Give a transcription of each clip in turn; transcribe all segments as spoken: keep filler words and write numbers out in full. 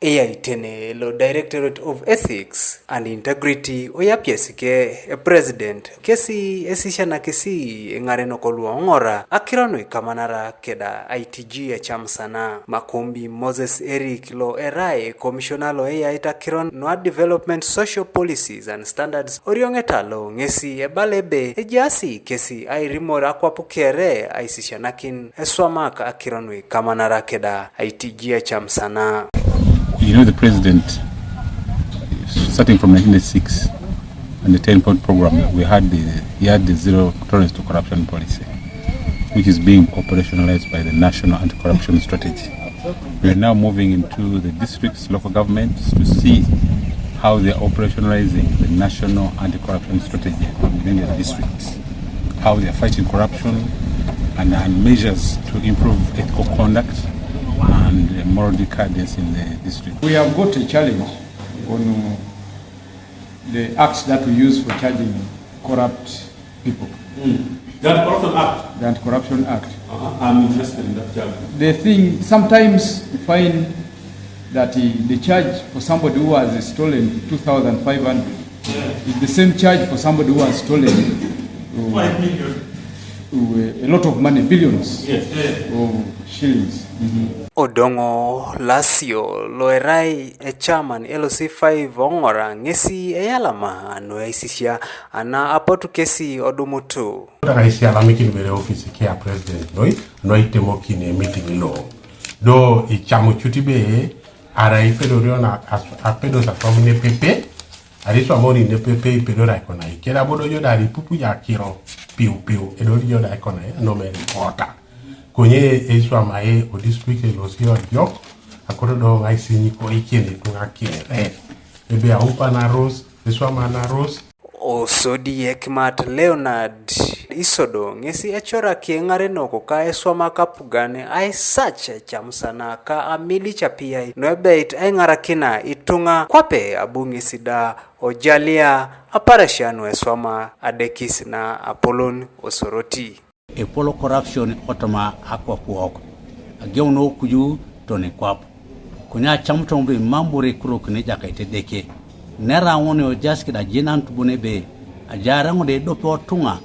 Eyaitene lo Directorate of Ethics and Integrity oyapiesike e President kesi esisianakisi eŋarenok lu oŋora akiro nu ikamanara keda aitiji ecam sana. Makombi Moses Eric lo erai komisiona lo eyait akiro nu a Development Social Policies and Standards orioŋeta lo ŋesi ebala ebe ejaasi kesi airimor akwap kere aisisianakin eswamak akiro nu ikamanara keda aitiji ecam sana. You know, the president, starting from nineteen eighty-six and the ten point program, we had the, he had the zero tolerance to corruption policy, which is being operationalized by the national anti-corruption strategy. We are now moving into the districts, local governments, to see how they are operationalizing the national anti-corruption strategy within the districts, how they are fighting corruption, and, and measures to improve ethical conduct and, uh, moral decadence in the district. We have got a challenge on, uh, the acts that we use for charging corrupt people. Mm. That Corruption Act? The Anti-Corruption Act. Uh-huh. I'm interested in that charge. The thing, sometimes you find that, uh, the charge for somebody who has stolen two thousand five hundred is the same charge for somebody who has stolen, uh, five million, uh, a lot of money, billions, yes, yes, of shillings. Mm-hmm. Odongo Lasio lo erai e chairman L C five oŋora ŋesi eyalama anu aisisia ana apotu kesi odumutu. Kutaka isialamikin bere ofisi kia president noi, noi temokin e meeting lo. Do ichamu chuti be, ara ipedorio na as-, apedo sa famine pepe, ari so amoni ne pepe ipedora ikona. Ikera bodo yo dari pupu ya kiro, piu piu, edori yo da ikona, no me kota. Konye eswa mae o district e lo sio jok, akoro do ngai sinyi ko ikene tunga kere. Ebe aupa na Rose, eswa ma na Rose. Osodi Ekmat Leonard Isodo ŋesi ecoraki eŋarenok ka eswama kapugan aisach ecam sana ka amili chapiai nuebeit aiŋarakina ituŋa kwape abu ŋesi da ojalia aparasia nueswama adekis na apolon osoroti. Epol corruption otoma akwap wok. Ageuno kuju toni kwap. Kunya cham tong be mambure kuro kene jaka ite deke. Nera ngone ojas kida jinan tubune be. Ajara ngode dope otunga.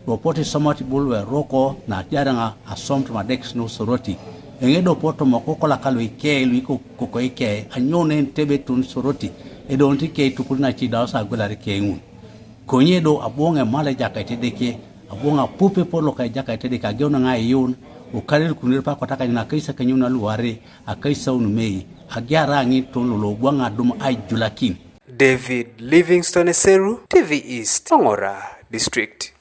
Bopoti somati bulwe roko na jaranga asom toma dek sino soroti. Enge dopo tomo kokola kalu ike lu iko koko ike. Anyone ntebe tun soroti. Edo nti ke tukul na chi dawsa agwelari ke ngun. Konye do abwoŋ emala Ejakait Edeke, abwoŋ apup epol loka Ejakait Edeke, ageun ŋa eyuun, ukaril kunir pa kotaka nyin akaisakanyun aluwari, akaisaun mei, agiara ŋiton lolo bwaŋ adum aijulakin. David Livingstone Eseru, T V East, Ŋora District.